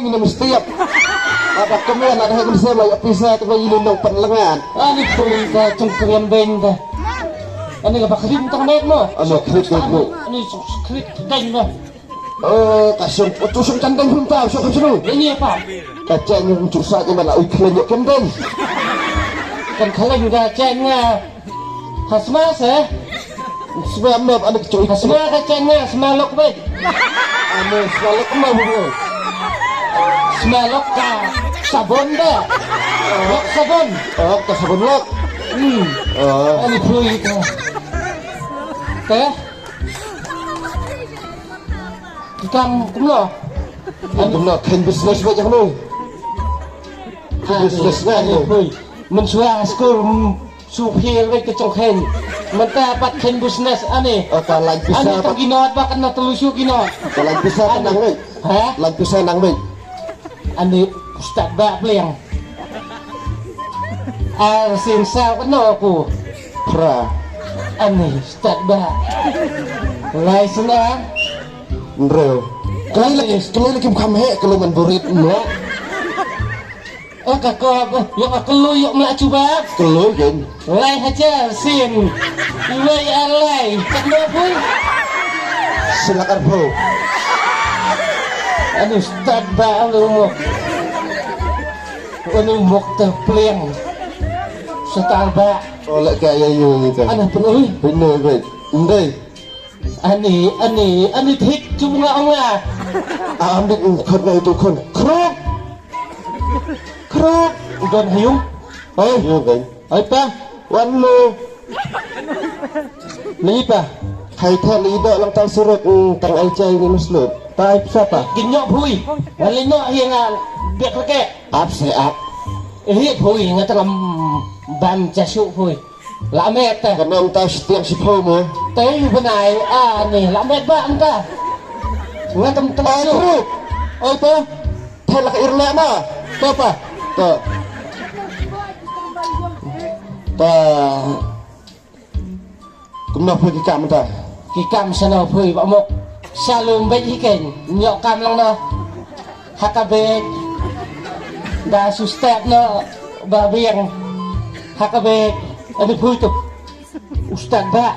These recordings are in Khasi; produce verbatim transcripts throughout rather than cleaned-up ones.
Ini mesti ya. Ada kemian ada yang bisa lah ya bisa tu ini nong panlengan. Ani pun ka chung kemian beng ta. Ani ka bakrim tang nek mo. Ano krit mo. Ani krit tang mo. Eh, kasung, tusung candeng pun ta, so kasung. Ini apa? Kacang yang susah je malah ui kelen yo kendeng. Kan kelen juga cengah. Hasma se? Sma map ane kecoh. Hasma ka chenga, sma lok bej. Ane sma lok ma bu. Sma lok ka sabon da. Lok sabon. Oh, ka sabon lok. Hmm. Oh. Ane pui ka. Te? Kam kumno? Kumno kan business bej kumno? Business kan. Ane pui. Mensua school. Su phir wei ka chong khein. Mynta pat khein business ane. Ata lain pisa. Ane pat. Tang ki not ba kan na telu shu ki not. Ata lain pisa nang wei. Ha? Lain pisa nang wei. Ane stad ba pliang. Ar sin sa kan no ku. Pra. Ane stad ba. Lai sena. Nreo. Kelai lagi, kelai lagi bukan he, kelai man burit no. Oh, ka ko, yo ka kloi yo mla chuba. Kloi kan. Lai hajar sin. Iwei alai. Kan do pun. Silakan bro. Anu stad ba anu mok. Anu mok te pliang. Setar ba. Oleh kaya yo ni kan. Anu penuh. Penuh kan. Ndai. Ani, ani, ani thik chung nga ong nga. Amit u khon ngai tu khon. Krok. Krok. Don hayung. Oi. Yo kan. Oi pa. Wan lu. Ni pa. Hai than i do lang tang surut, mm, tang ai chai ni muslut. Tai siapa? Kinyok phui. Wali no hi nga biak leke. Ap se ap. Eh phui nga tang ban jasu phui. La met ta. Ka nong ta stiang si pho mo. Te yu benai a ni la met ba anta. Nga tam tam. Ai su. Tru. Oi to. Te la ka ir le ma. To pa. To. Ta. Kumno phu ki kam ta. Ki kam sano phu ba mok. Salum bej hi ken. Nyok kam lang no. Haka bek. Da su step no ba biang. Haka bek. Ani phui tu. Ustad ba.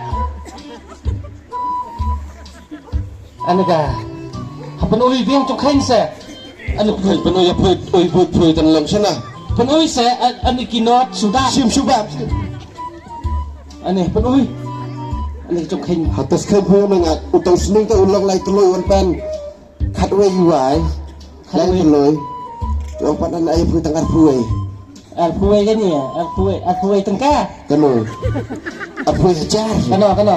Ani ka. Hapan ui biang tu khain se. Ani phui. Panu ya phui ui phui phui tan lam sana. Panu se ani kinot sudah. Sim subam. Ani panu. Ani tu khain. Hatas khain phui na ngat. Utang sning ta ulong lai teloi wan pan. Khatwei yu wai. Khatwei. Lai teloi. Tu ong pat na ai phui tang arphuwei. Arphuwei kani ya? Arphuwei, arphuwei tengka. Kano. Arphuwei hajar. Kano, kano.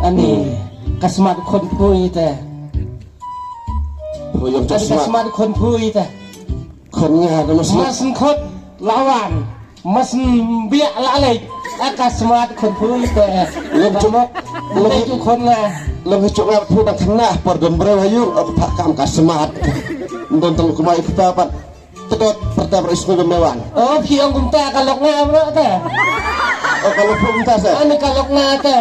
Ani ka smat khon phui te. Phui yang ka smat khon phui te. Khon nga kano smat. Mas khot lawan. Mas biak la lek. Aka smat khon phui te. Lem chuk. Lem chuk khon nga. Lem chuk nga phui dang kena por dom breu hayu. Apa kam ka smat. Ndon tang kumai kita pat. Tedot perta bro isku dom lawan. Oh phi ong kumta ka lok nga bro ta. Oh ka lok kumta sa. Ani ka lok nga ta.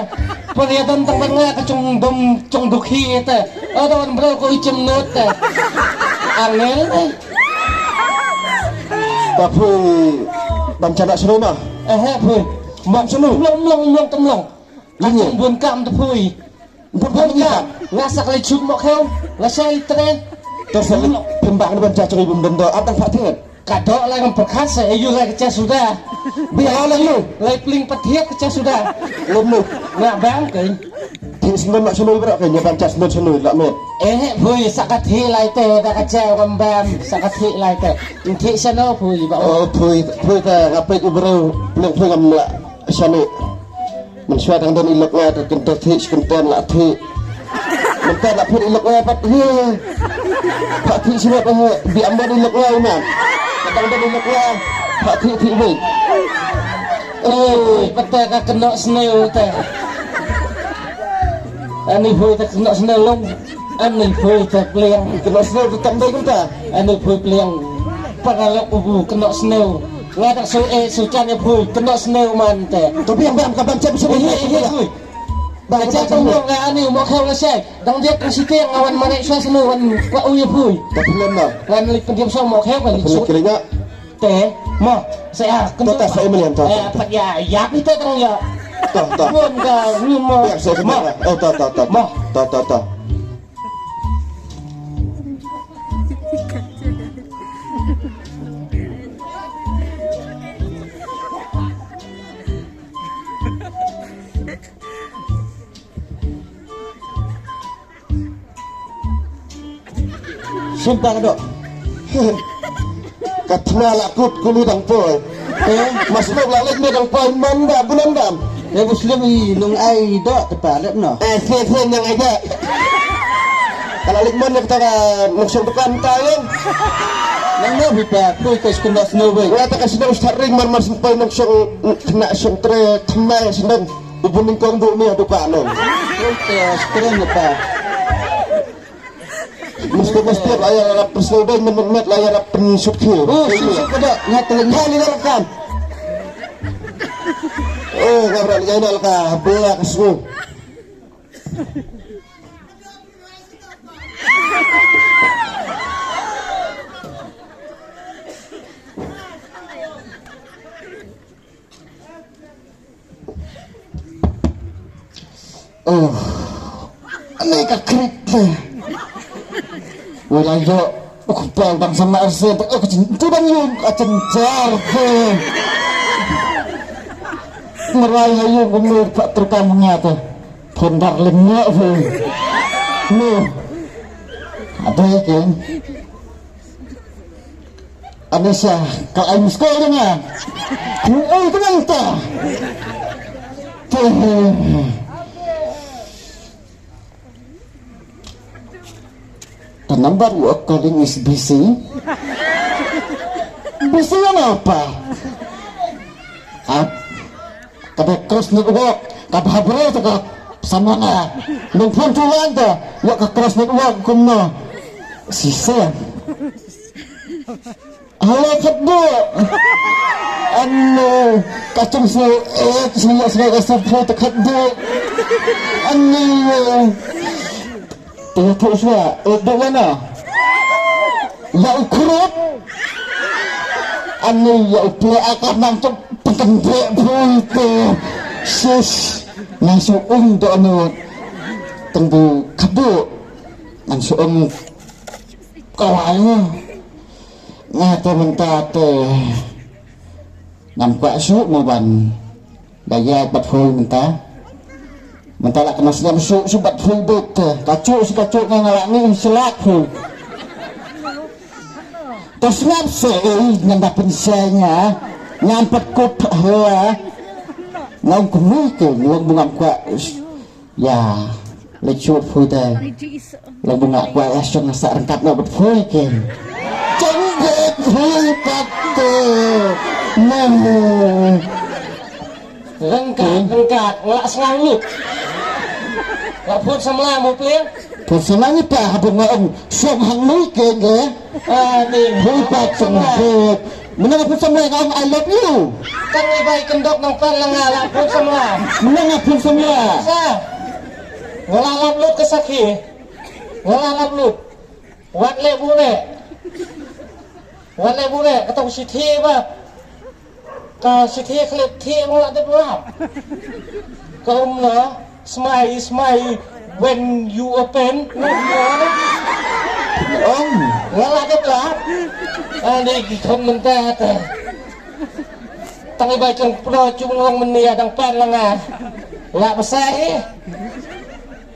Pariatan tang nga ka chung dom chung dukhi ta. Oh ta wan bro ko ichem not ta. Angel. Ta phui bam chana sunu ma. Eh eh phui. Bam sunu. Mlong mlong mlong temlong. Ka chung bun kam ta phui. Bun kam. Nga sak le chuk mo kheu. Nga sai tre. Ta sa le pembang ban cha chung bun bun do. Atang pha thiet. Ka do la ngam perkhat sa ayu la ka cha suda. Bia la yu. Lai pling pathiat ka cha suda. Lum lum. Nga bang kai. Thi sendon nak sunu bro kai nyaban cha sendon sunu la met. Eh phui sakathi lai te da ka cha ngam bam sakathi lai te. Thi sano phui ba. Oh phui phui ta ngapet u bro. Pling phui ngam la sanu. Mynshuwa dang don i lok nga ka kynta thik shi kynta la thik. Mynta la phut i lok nga pat hi. Pha thik shi pat hi. Bi am don i lok nga i man. Ka dang don i lok nga. Pha thik thik hi. Oh, pata ka kynnoh sniew te. Ani phui ta kynnoh sniew long. Ani phui ta pliang. Kynnoh sniew ta tam dei kynta. Ani phui pliang. Para lok ubu kynnoh sniew. Nga dak su e su chan e phui kynnoh sniew man te. To biang biang ka ban chem sniew. Ini ini phui. Ka jia tang long ka ani mo khel ka sai. Dang dia ka siteng awan mane sa senu wan kwa uya pui. Ka philem na. Wan lik pendiam sa mo khel ka lik sut. Ka philem kiri nga. Te mo sa ya. Tota sa imelian tota. Eh, pat ya ya pita tang ya. To to. Mon ka ni mo. Ya sa mo. Oh to to to. Mo. To to to. Sumpa ka dok. Ka thma la kut kulu dang poi. Eh, mas dok la lek me dang poi man da bunan dam. Eh, Muslim i nung ai dok te pa lek no. Eh, se se nyang ai dok. Ka la lek man yak ta ka nung song dukan ta yen. Nang no bi pa koi ka skun da snow bai. Wa ta ka snow starring man man sumpai nung song kena song tre thma snow. Ubun ningkong bu mi adu ka nong. Oke, sekarang apa? Mesti mesti la ya rap pesel dai men met la ya rap pensut ki. Oh, sisuk kada nga telenga ni dalam kan. Oh, ngabra ni jaina laka bela kesu. Oh. Ani ka krik te. Wala yo. Aku pau bang sama arse. Aku cintu bang yung. Acen jar te. Merai hayu kumur pak terkam ngata. Pondar lengok pun. No. Ada ya kan. Anisa, ka ai miss call nga. Ku ai ka nang ta. Te. The number you are calling is busy. Busy ano pa? Ap. Kaba cross network, kaba habro ta ka samanga. Nung phone tu wan ta, wa ka cross network kumno. Sisa. Hello, khatduh. An, eh, ka chung sngewbha, eh, sngewbha, sngewbha, ka sngewbha, khatduh. An, eh, te, te, sngewbha, eh, duh lana. Ya u khrut. An, eh, ya u ple, a ka nang tuk, pengkendek, pun, te. Sis, nang su um, duh, anu. Tengbu, khatduh. Nang su um, kawai. Nga te mynta te ngam kwah shuh mo ban da ïaid bad phi mynta. Mynta la kynnoh snem shuh shuh bad phi beit te. Kajuh shuh kajuh nga nga la ngi shlak phi. Te sngap seh ei ngan da pynshai nga. Ngam pat kut hla. Ngam kmih ke ngam bu ngam kwah. Ïa, leit shuh phi te. Long ba nga kwah ïa shong nga sah ryngkat noh bad phi ke. Jong bad phi pat te. Nah. Ryngkat, ryngkat, nga lah sngewlut. Lah phone samla mo phi. Phone samla ni pa haba nga ong shong hangne ke nge. Ani. Phi pat sngewlut. Mynta nga phone samla nga ong I love you. Tang i bai kyndok nang pan la nga lah phone samla. Mynta nga phone samla. Sa. Nga la lap lut ka sakhi. Nga la lap lut. Wat leh buh leh. Wat leh buh leh. Kata ka shithi ba. Ka shithi khlem thi nga la dep lap. Ka um na. Smai, smai. When you open. Ong. Nga la dep lap. Ani ki kham mynta ta. Tang i bai jong pynlong jong long mynne ïa dang pan la nga. La basa eh.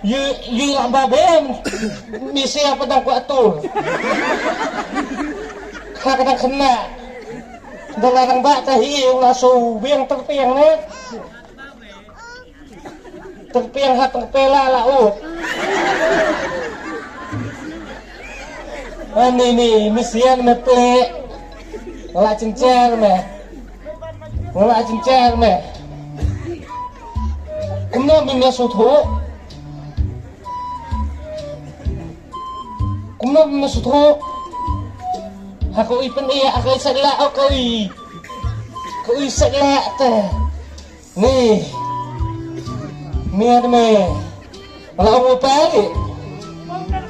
Yu yu la ba bem. Ni sia pa dang kwah tu. Kha ka dang khynnah. Dang la dang ba ta hi la so biang tang piang ne. Tang piang ha tang pela la u. Ani ni misian me pe. La chinchar me. La chinchar me. Kumno mi me suthu. Kumno mi me suthu. Ha ko i pen i ha ko i sakla o ko i. Ko i sakla te. Ni. Mia me. La ong u pa li.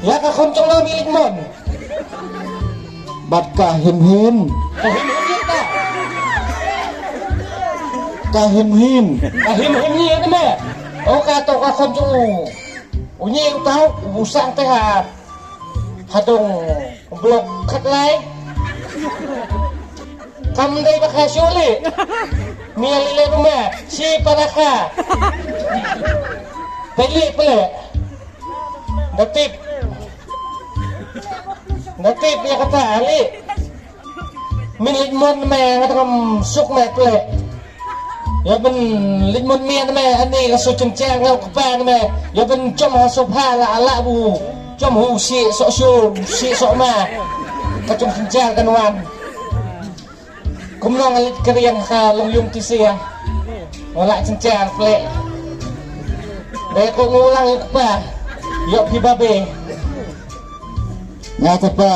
Ïa ka khun jong nga mi Lykmon. Bad ka Him Him. Ka Him Him ïa ka. Ka Him Him. Ka Him Him ni ïa me. O ka to ka khun jong u. U ni u tau u sang te ha. Hadong blok khatlai. Kam dei ba kha shu leh. Mia leh leh ma shi para kha. Pele pele. Da tip. Da tip ïa kata leh. Min Lykmon me nga tang suk me pele. Ïa ban Lykmon mia me ani ka su chynchar nga u kpa me. Ïa ban jom ha sofa la la bu. Jom hu si so su si so ma. Ka jom chynchar kan wan. Kumno nga leit ka riang ha Long Yung T C ah. Nga lah chynchar pele. Dei ko ngulang ïa kpa. Ïoh phi babe. Nga ta pa,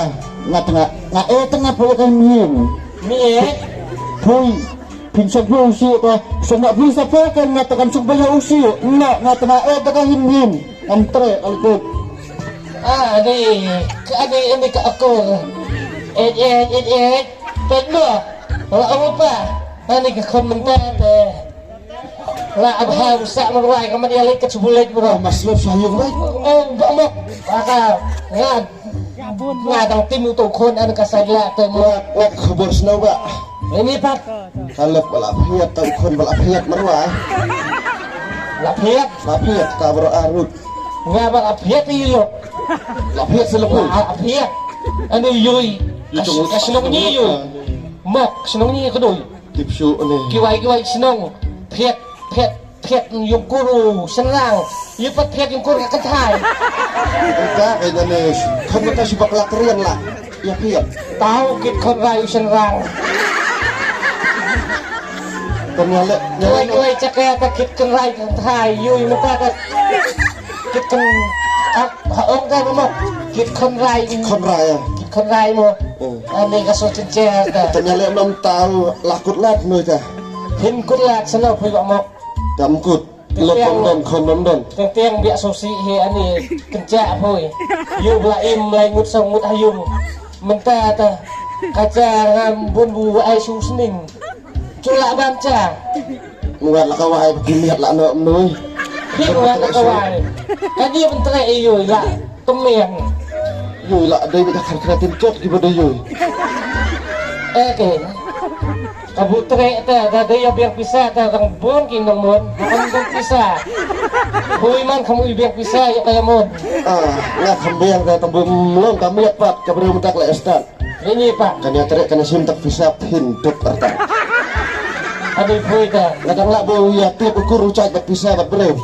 nga tengah, nga eh tengah pele kan mien. Ni eh. Pui, pin song pui usi ka, song nak pui sapa kan nga tekan song bayar usi. Nga, nga tengah eh tengah him him. Ngam tre alkut. Ah, ni, ka ni, ni ka akur. Eh, eh, eh, eh. Pet mo. Wala apa. Ani ka khon mentah te. La abha usa marwai ka man ïa leit ka chubulek bro. Mas lep sayur bai. Oh, ba mok. Aka. Nga. Nga dang tim u to khon an ka sai la te mo. Nga khubor snow ba. Ini pat. Kalep bala phiat ta u khon bala phiat marwai. La phiat. La phiat ka bro arut. Nga bala phiat i lo. La phiat selep. La phiat. Ani yui. Ka shnong ni yui. Mok shnong ni kedoi. Tip shu ni. Kiwai kiwai shnong. Phiat phiat phiat yung kur u shnrang. Yu pat phiat yung kur ka kynthai. Ka ka ina ni. Kham ka shi bakla krian la. Ya phiat. Tau kit khon rai u shnrang. Kan ya le. Kiwai kiwai chakya ta kit khon rai kynthai. Yu yu ta ta. Kit khon ap ha ong ka mo. Kit khon rai. Khon rai ya. Kit khon rai mo. Ani ka so chynchar ta. Tanya le nam tau lakut lat noi ta. Hin kut lat sano phi ba mok. Tam kut. Lok bom don khon bom don. Teng teng biak so si he ani kynchah phui. Yu bla im lai ngut song ngut hayung. Mynta ta. Kacha ngam bun bu ai su sning. Chula ban cha. Ngat la kawai bagi miat la no noi. Hi ngat la kawai. Ani bentre yu la. Kemiang. Yoi la dei bad khar khar tin kot ki ba dei yoi. Eh ke. Ka butrek te da dei ya biang pisa te dang bun ki nang mun. Kan bun pisa. Hui man kamu biang pisa ya kaya mun. Ah, nga kham biang te tam bun long kami pat ka breu mutak la estat. Ini pak. Kan ya trek kan sim tak pisa phin tuk arta. Aduh hui te. Nga dang la bu ya tiap ukur ucak bad pisa bad breu.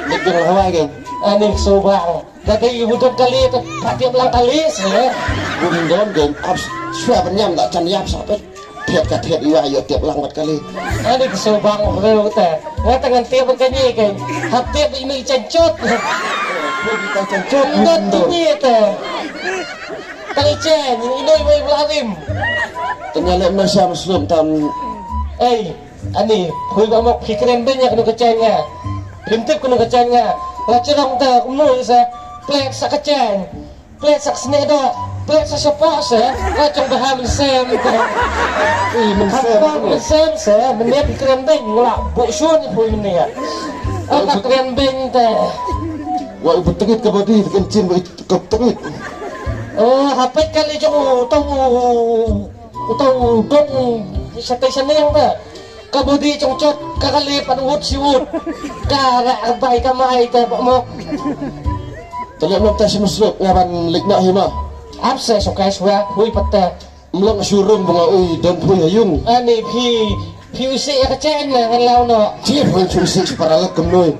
Dik dang la hawai ke. Ani sobang. Ka dei u dot kali ka tiap lang kali se. Bun don don ap swa ban nyam da chan yap sa pet. Tiap ka tiap iwa yo tiap lang bat kali. Ani ka so bang breu te. Nga tangan tiap ka ni ke. Hap tiap ini chan chot. Bun ka chan chot. Dot ni te. Tang chen ini wei blarim. Tanya le masa muslum tam. Ei. Ani, phui ba mok phi kren beiñ ïa kano ka chaiñ nga. Phim tip kano ka chaiñ nga. La chrong ta kumno sa. Plet sa ka chaiñ. Plet sa ka sne do. Plet sa shapoh sa. La chong ba ha mynsiem ta. Ih, mynsiem. Ha mynsiem sa. Mynne phi kren beiñ nga la buh shun phui mynne. Aka kren beiñ ta. Wa u btngit ka bodi ka chin ba ka btngit. Oh, hapet kali jong u tong u. Uta u dong shatei shaneng ta. Ka bodi chong chot ka kali pan wut si wut. Ka ra bai ka mai ta ba mok. Tele mok ta si musluk nga ban lik na hima. Ap se so kai swa hui pat ta. Mlong surung bunga ui don phui hayung. Ani phi phi usi ya ka chen na ngan lau no. Chi phui phui usi si paralak kemnoi.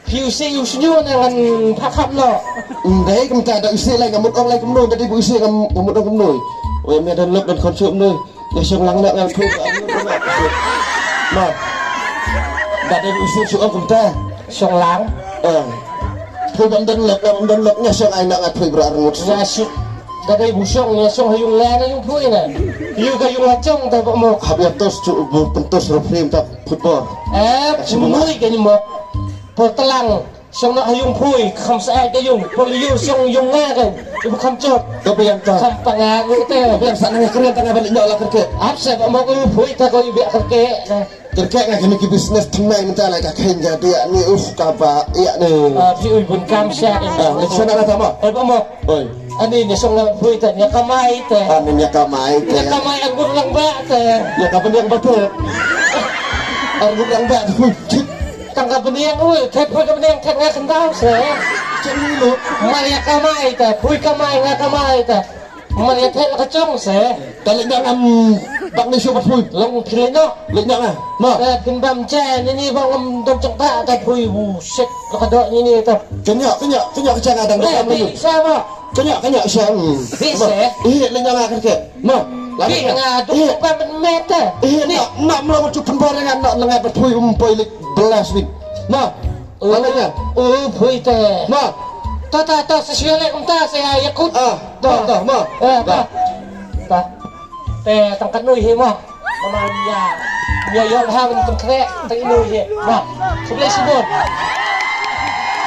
Phi usi u snyu na ngan phak hap no. Ndai kumta da usi lai ngamut ong lai kumno da dei bu usi ngam ngamut ong kumno. Oi me don lok don khon suk noi. Ya shong lang na ngan phui. Ma. Da dei bu usi suk ong kumta. Shong lang. Eh. Phui bam don lok bam don lok nya shong ai na ngan phui bra rengut. Ya suk. Da dei bu shong ya shong ha yung la na yung phui na. Yu ka yung la chong ta ba mo. Hab ya tos chu bu pentos ro frame ta football. Eh, phui ka ni mo. Por tlang shong noh ha yung phui, kham sa ai ka yung, por lyiur shong yung nga ka, ibu kham chot. Ka biang ka. Kham panga ngi te. Ka biang sa nang kren tang ba leh noh la kyrkieh. Ap sa ba mo u phui ta ko ibu kyrkieh. Kyrkieh nga kini ki business thymmai mynta la ka khein ka dia ni uf ka ba ia ni. Ah, phi ui bun kam sha. Ah, leh shana na tama. Eh, ba mo. Oi. Ani ne shong na phui ta ne kamai te. Ani ne kamai te. Ne kamai anggur lang ba te. Ya ka bniang ba te. Anggur lang ba. Tang ka bniang ui, te phui ka bniang te nga kyndaw se. Chang ni lo. Mar ya kamai te, phui kamai nga kamai te. Mar ya te la ka chong se. Ta leh nga ngam bak ni shu ba phui. Long phi leh noh. Leh nga nga. Ma. Te phin bam che ni ni ba ngam dom chong ta te phui bu sek la ka dok ni ni te. Kenya kenya kenya ka chang adang. Eh, dang ni. Sa ba. Kenya kenya sha. Bi se. Ih leh nga nga kan ke. Ma. Bi nga duk pa men meta. Ih na na mlo ma chu pynbar nga na nga ba phui um poi leh belas wit. Ma. Mana nya? Oh, phui te. Ma. Ta ta ta sa sia leh um ta sa ya yakut. Ah, ta ta ma. Eh, ta. Ta. Te tang kan nui hi ma. Nama ya. Ya ya ha men tang kre tang nui hi. Ma. Sublai sibon.